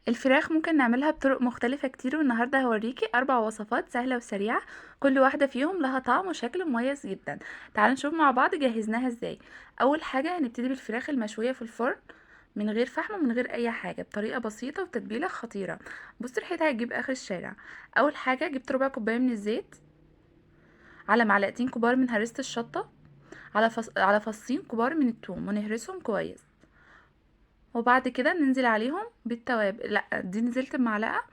الفراخ ممكن نعملها بطرق مختلفة كتير، والنهاردة هوريكي 4 وصفات سهلة وسريعة، كل واحدة فيهم لها طعم وشكل مميز جدا. تعالوا نشوف مع بعض جهزناها ازاي. اول حاجة هنبتدي بالفراخ المشوية في الفرن من غير فحم ومن غير اي حاجة، بطريقة بسيطة وتتبيلة خطيرة. بصوا ريحتها هتجيب اخر الشارع. اول حاجة جبت ربع كوباية من الزيت، على معلقتين كبار من هريسة الشطة، على فصين كبار من التوم، ونهرسهم كويس. وبعد كده ننزل عليهم بالتوابل. لا دي نزلت بمعلقه،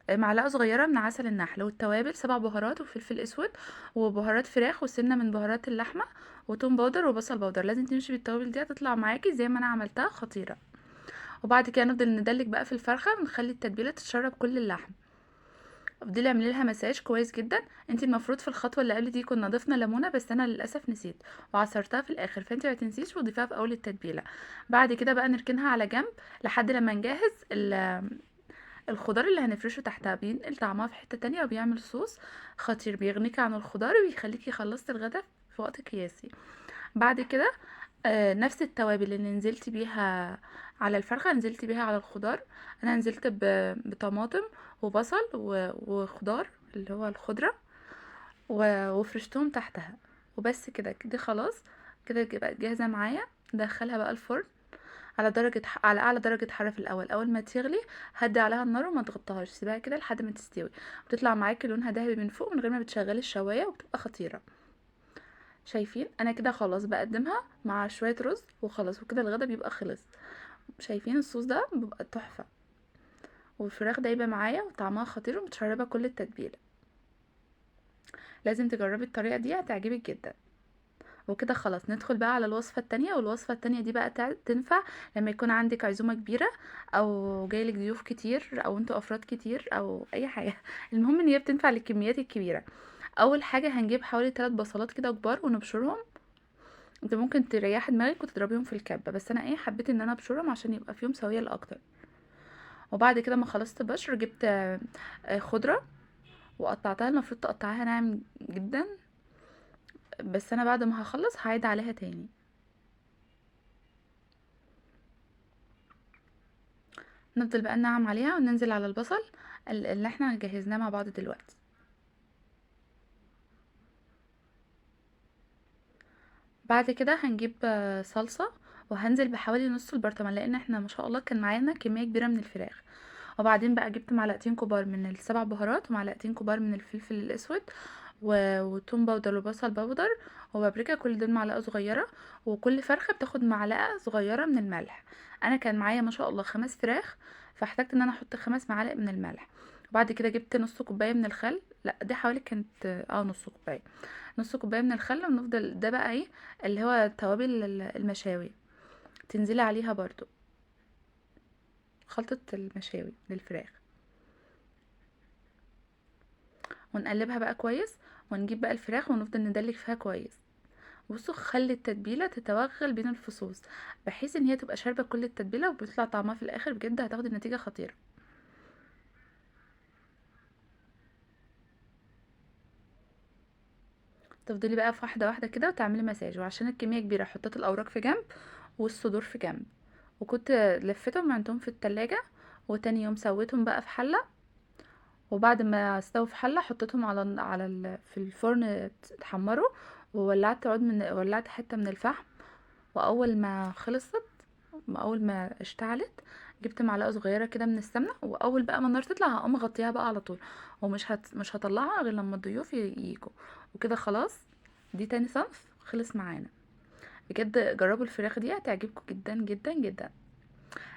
معلقه صغيرة من عسل النحل، والتوابل 7 بهارات وفلفل اسود وبهارات فراخ وسنة من بهارات اللحمة وتوم powder وبصل powder. لازم تمشي بالتوابل دي، هتطلع معاكي زي ما انا عملتها خطيرة. وبعد كده نفضل ندلك بقى في الفرخه ونخلي التتبيله تتشرب كل اللحم. افضلي اعملي لها مساج كويس جدا. انت المفروض في الخطوة اللي قبل دي كنا ضفنا ليمونه، بس انا للاسف نسيت وعصرتها في الاخر، فانت ما تنسيش وضيفيها في اول التتبيله. بعد كده بقى نركنها على جنب لحد لما نجهز الخضار اللي هنفرشه تحتها. بينقل طعمها في حتة تانية وبيعمل صوص خطير، بيغنيكي عن الخضار وبيخليكي خلصتي الغدا في وقت قياسي. بعد كده نفس التوابل اللي نزلت بيها على الفرخه نزلت بيها على الخضار. انا نزلت بطماطم وبصل وخضار اللي هو الخضرة وفرشتهم تحتها وبس كده. دي خلاص كده بقت جاهزة معايا. ندخلها بقى الفرن على اعلى درجه حرارة في الاول. اول ما تغلي هدي عليها النار وما تغطيهاش، سيبها كده لحد ما تستوي. بتطلع معاكي لونها ذهبي من فوق من غير ما بتشغلي الشوايه، وبتبقى خطيرة. شايفين انا كده خلاص بقدمها مع شوية رز وخلاص، وكده الغدا بيبقى خلص. شايفين الصوص ده بيبقى تحفة، والفراخ دايبه معايا وطعمها خطير ومتشربه كل التتبيله. لازم تجربي الطريقة دي هتعجبك جدا. وكده خلاص ندخل بقى على الوصفة التانية. والوصفه التانية دي بقى تنفع لما يكون عندك عزومة كبيرة او جايلك ضيوف كتير او انتوا افراد كتير او اي حاجة. المهم ان هي بتنفع للكميات الكبيرة. اول حاجة هنجيب حوالي 3 بصلات كده كبار ونبشرهم. انت ممكن تريحي دماغك وتضربيهم في الكبه، بس انا حبيت ان انا ابشرهم عشان يبقى فيهم سويه اكتر. وبعد كده ما خلصت بشر جبت خضرة وقطعتها. المفروض تقطعيها ناعم جدا، بس انا بعد ما هخلص هعيد عليها تاني. نفضل بقى ننعم عليها وننزل على البصل اللي احنا جهزناه مع بعض دلوقتي. بعد كده هنجيب صلصة وهنزل بحوالي نص البرطمان، لان احنا ما شاء الله كان معانا كمية كبيرة من الفراخ. وبعدين بقى جبت معلقتين كبار من ال7 بهارات ومعلقتين كبار من الفلفل الاسود وتوم powder وبصل powder وبابريكا، كل دول معلقة صغيرة. وكل فرخة بتاخد معلقة صغيرة من الملح. انا كان معايا ما شاء الله 5 فراخ، فاحتجت ان انا احط 5 معالق من الملح. وبعد كده جبت نص كوباية من الخل، لا دي حوالي كانت نص كوباية، نص كوباية من الخل. ونفضل ده بقى اللي هو توابل المشاوي تنزلي عليها برضو، خلطة المشاوي للفراخ. ونقلبها بقى كويس، ونجيب بقى الفراخ ونفضل ندلك فيها كويس. بصوا خلي التتبيله تتوغل بين الفصوص بحيث ان هي تبقى شاربه كل التتبيله، وبيطلع طعمها في الاخر بجد هتاخدي النتيجة خطيرة. تفضلي بقى في واحدة واحدة كده وتعملي مساج. وعشان الكمية كبيرة حطيت الاوراق في جنب والصدور في جنب، وكنت لفتهم عندهم في التلاجة، وتاني يوم سويتهم بقى في حله. وبعد ما استووا في حله حطيتهم في الفرن اتحمروا، وولعت عود من ولعت حتة من الفحم. واول ما خلصت، اول ما اشتعلت، جبت معلقه صغيرة كده من السمنة. واول بقى ما النار تطلع هقوم اغطيها بقى على طول، ومش مش هطلعها غير لما الضيوف ييجوا. وكده خلاص دي تاني صنف خلص معانا. بجد جربوا الفراخ دي هتعجبكم جدا جدا جدا.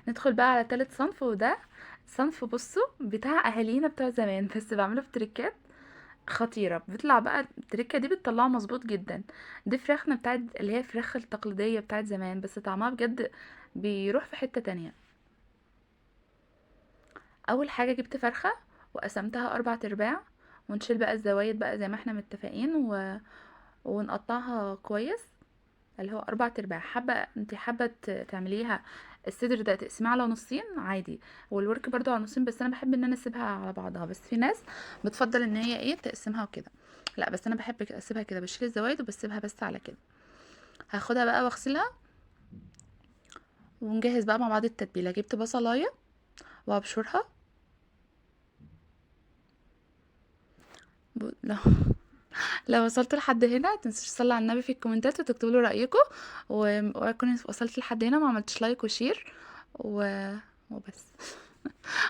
ندخل بقى على تالت صنف، وده صنف بصوا بتاع اهالينا بتوع زمان، بس بعمله في تريكات خطيرة. بيطلع بقى التريكه دي بتطلعه مظبوط جدا. دي فراخنا بتاعت اللي هي الفراخ التقليدية بتاعت زمان، بس طعمها بجد بيروح في حتة تانية. اول حاجة جبت فرخة وقسمتها 4 ارباع، ونشيل بقى الزوايد بقى زي ما احنا متفقين، ونقطعها كويس اللي هو 4 ارباع. حابة انت حابة تعمليها الصدر ده تقسميه على نصين عادي، والورك برضو على نصين، بس انا بحب ان انا اسيبها على بعضها. بس في ناس بتفضل ان هي تقسمها وكده، لا بس انا بحب اسيبها كده، بشيل الزوايد وبسيبها بس على كده. هاخدها بقى واغسلها، ونجهز بقى مع بعض التتبيله. جبت بصلايه وابشرها. لو لو وصلت لحد هنا متنسوش تصلوا على النبي في الكومنتات وتكتبوا له رايكم، واكون وصلت لحد هنا ما عملتش like و share وبس.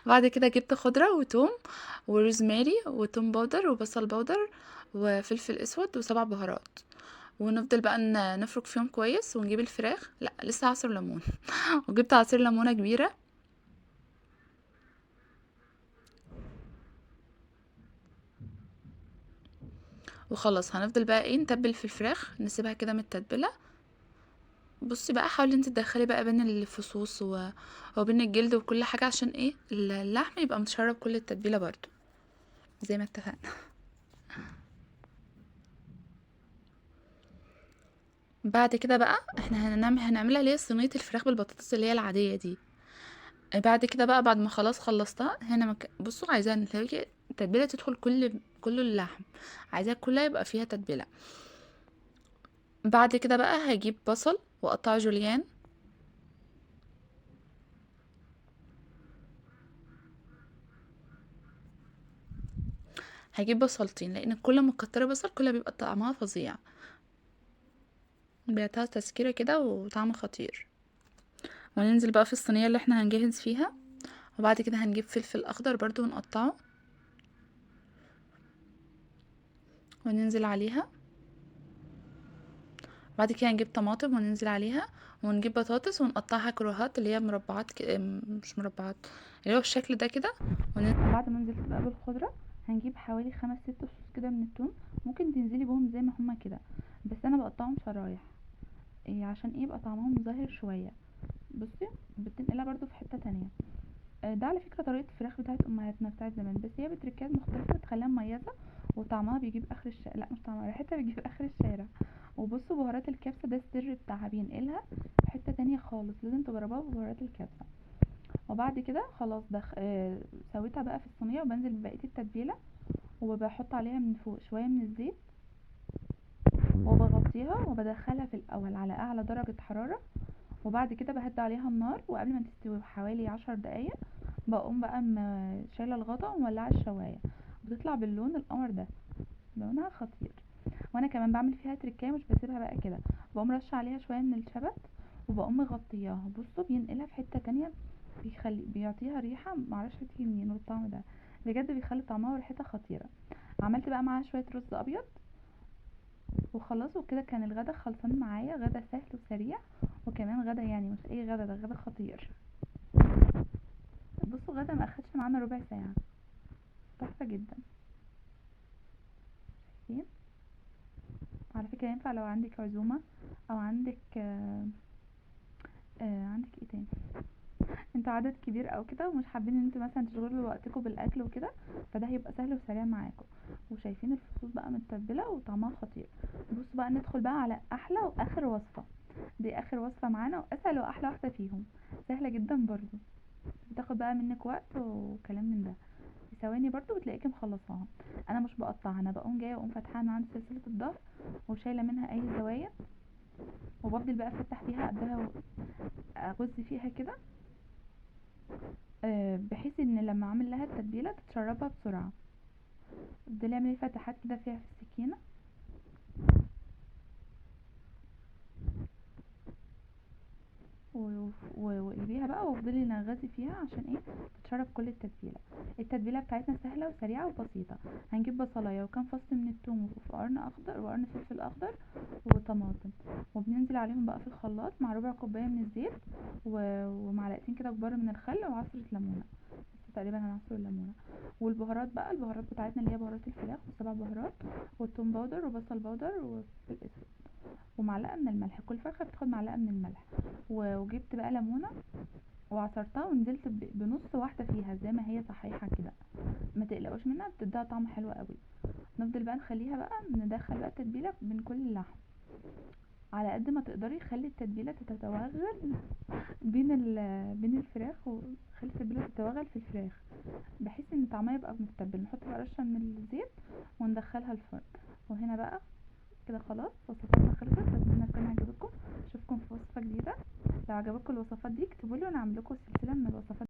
بعد كده جبت خضرة وتوم وروزماري وتوم powder وبصل powder وفلفل اسود وسبع بهارات، ونفضل بقى نفرك فيهم كويس. ونجيب الفراخ، لا لسه عصير ليمون وجبت عصير ليمونه كبيرة. وخلاص هنفضل بقى ايه نتبل في الفراخ، نسيبها كده متتبله. بصي بقى حاولي انت تدخلي بقى بين الفصوص وبين الجلد وكل حاجة، عشان ايه اللحم يبقى متشرب كل التتبيله برضو زي ما اتفقنا. بعد كده بقى احنا هنعملها اللي هي صينية الفراخ بالبطاطس اللي هي العادية دي. بعد كده بقى بعد ما خلاص خلصتها هنا بصوا عايزاها نلاقي التتبيله تدخل كل اللحم، عايزاها كلها يبقى فيها تتبيله. بعد كده بقى هجيب بصل واقطعه جوليان، هجيب بصلتين لان كل ما كتري بصل كل ما بيبقى طعمها فظيع، بيعطيها تسكيره كده وطعم خطير. وننزل بقى في الصينية اللي احنا هنجهز فيها. وبعد كده هنجيب فلفل اخضر برضو ونقطعه وننزل عليها. بعد كده هنجيب طماطم وننزل عليها، ونجيب بطاطس ونقطعها كروهات اللي هي مربعات مش مربعات، اللي هو بالشكل ده كده. بعد ما نزلت بقى بالخضره هنجيب حوالي 5-6 فصوص كده من التوم، ممكن تنزلي بهم زي ما هما كده، بس انا بقطعهم شرايح عشان ايه يبقى طعمهم ظاهر شوية. بصي بتنقلها برضو في حتة تانية. ده على فكرة طريقه الفراخ بتاعت امهاتنا بتاعت زمان، بس هي بتركات مختلفة بتخليها مميزة وطعمها بيجيب اخر الشارع، لا مش طعمها، ريحتها بتجيب اخر الشارع. وبصوا بهارات الكبسه ده السر بتاعها، بينقلها في حتة تانية خالص، لازم تجربوها ببهارات الكبسه. وبعد كده خلاص سويتها بقى في الصينية، وبنزل ببقية التتبيله وبحط عليها من فوق شوية من الزيت وبغطيها وبدخلها في الاول على اعلى درجه حرارة، وبعد كده بهدي عليها النار. وقبل ما تستوي بحوالي 10 دقايق بقوم بقى شايله الغطا ومولعه الشوايه، بتطلع باللون القمر ده، لونها خطير. وانا كمان بعمل فيها تركايه مش بسيبها بقى كده، بقوم رشه عليها شوية من الشبت وبقوم مغطياها. بصوا بينقلها في حتة تانية، بيعطيها ريحه معرفش بتيجي منين، والطعم ده بجد بيخلي طعمها وريحتها خطيرة. عملت بقى معاها شوية رز ابيض وخلاص، وكده كان الغدا خلصان معايا. غدا سهل وسريع، وكمان غدا يعني مش اي غدا، ده غدا خطير. بصوا غدا ما اخدش معانا ربع ساعة، تحفة جدا. شايفين؟ على فكرة ينفع لو عندك عزومة او عندك عندك ايه تاني، انتوا عدد كبير او كده ومش حابين ان انتوا مثلا تشغلوا وقتكم بالاكل وكده، فده هيبقى سهل وسريع معاكم. وشايفين الفصوص بقى متبله وطعمها خطير. بصوا بقى ندخل بقى على احلى واخر وصفه، دي اخر وصفه معانا واسهل واحلى واحدة فيهم، سهلة جدا برضو، بتاخد بقى منك وقت وكلام من ده، في ثواني برضو بتلاقيكي مخلصاها. انا مش بقطعها، انا بقوم جاية واقوم فاتحاها من عند سلسلة الظهر وشايله منها اي زوايا، وبفضل بقى افتح فيها قدها اغز فيها كده، بحيث ان لما اعمل لها التتبيله تتشربها بسرعة. افضلي اعملي فتحات كده فيها في السكينة. وقلبيها بقى وافضلي نغزي فيها عشان ايه تتشرب كل التتبيله. التتبيله بتاعتنا سهلة وسريعة وبسيطة. هنجيب بصلايه وكام فص من الثوم وقرن اخضر وقرن فلفل اخضر وطماطم، وبننزل عليهم بقى في الخلاط مع ربع كوباية من الزيت ومعلقتين كده كبار من الخل وعصره ليمونه، بس تقريبا هنعصر الليمونه. والبهارات بقى، البهارات بتاعتنا اللي هي بهارات الفراخ وسبع بهارات والثوم powder وبصل powder وفلفل اسود ومعلقة من الملح، كل فرخة بتاخد معلقه من الملح. وجبت بقى ليمونه وعصرتها ونزلت بنص واحدة فيها زي ما هي صحيحه كده، ما تقلقوش منها، بتديها طعم حلو قوي. نفضل بقى نخليها بقى ندخل بقى التتبيله من كل اللحم على قد ما تقدري، خلي التتبيله تتوغل بين الفراخ، وخلي التتبيله تتوغل في الفراخ بحيث ان طعمها يبقى متبل. نحط بقى رشه من الزيت وندخلها الفرن. وهنا بقى كده خلاص وصفاتنا خلصت. اتمنى تكون عجبتكم، اشوفكم في وصفه جديدة. لو عجبتكم الوصفات دي اكتبوا لي وانا اعمل لكم سلسلة من الوصفات.